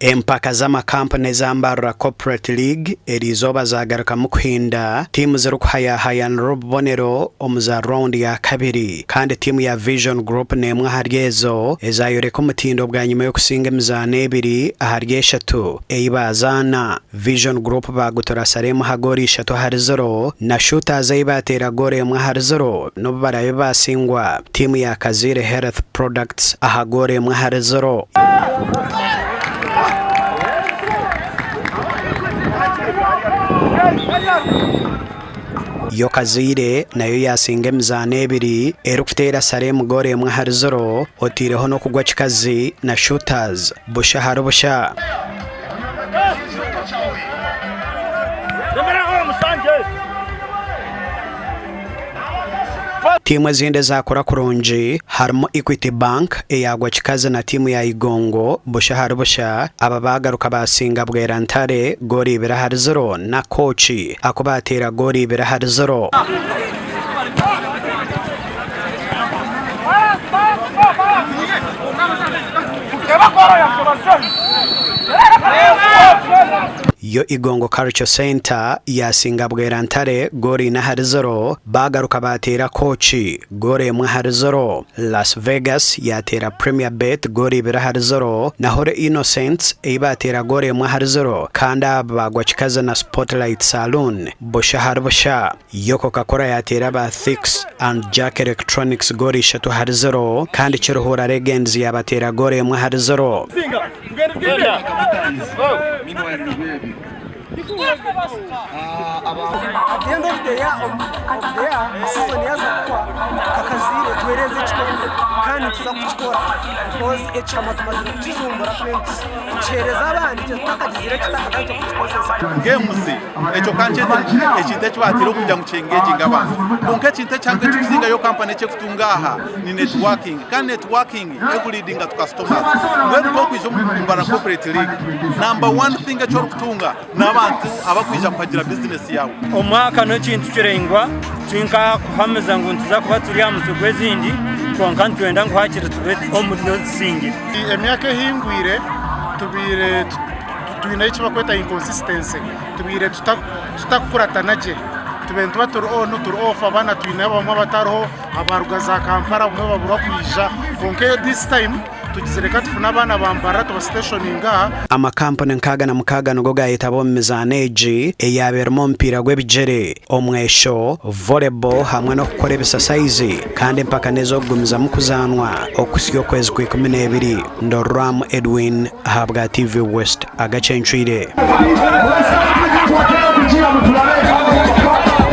Empaka z'amakampuni eza Mbarara Corporate League eriizooba zaagarukamu kuhinda tiimu zirikuhayahayanira obubonero omu za rawundi ya kabiri kandi tiimu ya Vision Group n'emwe ahari ezo ezaayoreka omutindo bwanyima y'okusinga emizaano ebiri ahari eshatu ei baazaana. Vision Group baagutura Salem aha goolo ishatu ahari ziro na Shooters ei baateera goolo emwe ahari ziro n'obu baraabe baasingwa tiimu ya Kazaire Health Products aha goolo emwe ahari ziro. Yo Kazaire nayo yaasinga emizaano ebiri erikuteera Salem goolo emwe ahari ziro oteireho n'okugwa kikazi na Shooters busha ahari busha. Tiimu ezindi ezaakora kurungi harimu Equity Bank eyaagwa kikazi na tiimu ya Igongo busha ahari busha. Aba baagaruka baasinga Bwerantare goolo ibiri ahari ziro na Kooki aku baateera goolo ibiri ahari ziro. Yo Igongo Culture Centre yaasinga Bwerantare goolo ina ahari ziro, baagaruka baateera Kooki goolo emwe ahari ziro. Las Vegas yaateera Premier Bet goolo ibiri ahari ziro na Holy Innocents ei baateera goolo emwe ahari ziro kandi aba baagwa kikazi na Spotlight Saloon busha ahari busha. Yo Coca-Cola yaateera aba Thix and Jack Electronics goolo ishatu ahari ziro kandi Kiruhura Legends yaabateera goolo emwe ahari ziro. At the end of the year, of the year, season yaza kuhwa kakaziire tuhereze ekikombe kandi nituza kukikora because ekihama tumazire kukijumbura tube nitukihereza abandi itwe tutakagizire tutakatandikire kukikozesa. Games ekyo ka nkyete ekintu eki bateire kugira ngu kyengeginge abantu kwonka ekintu ekihango ekikusingayo kampani eki ekutunga aha ni networking kandi networking ekuleadinga to customers mbwenu nk'okwija omu Mbarara Corporate League number one thing eki orikutunga n'abantu abakwija kuhagira bizinesi yaawe. Omwaka n'ekintu kiraingwa tinkakuhamiza ngu nituza kuba turi aha mutwe gw'ezindi kwonka nitwenda ngu hakiri tube omuri ezisingire. Emyaka ehingwire tubaire twine eki barikweta inconsistency tubaire tutakukuratana gye tubaire nituba turi on turi off abaana twine abamwe abatariho abaruga za Kampala abamwe babura kwija kwonka this time tugizire ka tufune abaana ba Mbarara tubasiteshoninge aha. Amakampuni 66 nigo gaayetaba omu mizaano egi eyaaba erimu omupiira gw'ebigyere, omwesho, volleyball hamwe n'okukora ebisasayizi kandi empaka n'ez'okugumizamu kuzaanwa okuhitsya okwezi kwa 12. Ndorwamu Edwin ahabwa TV West agacencwire.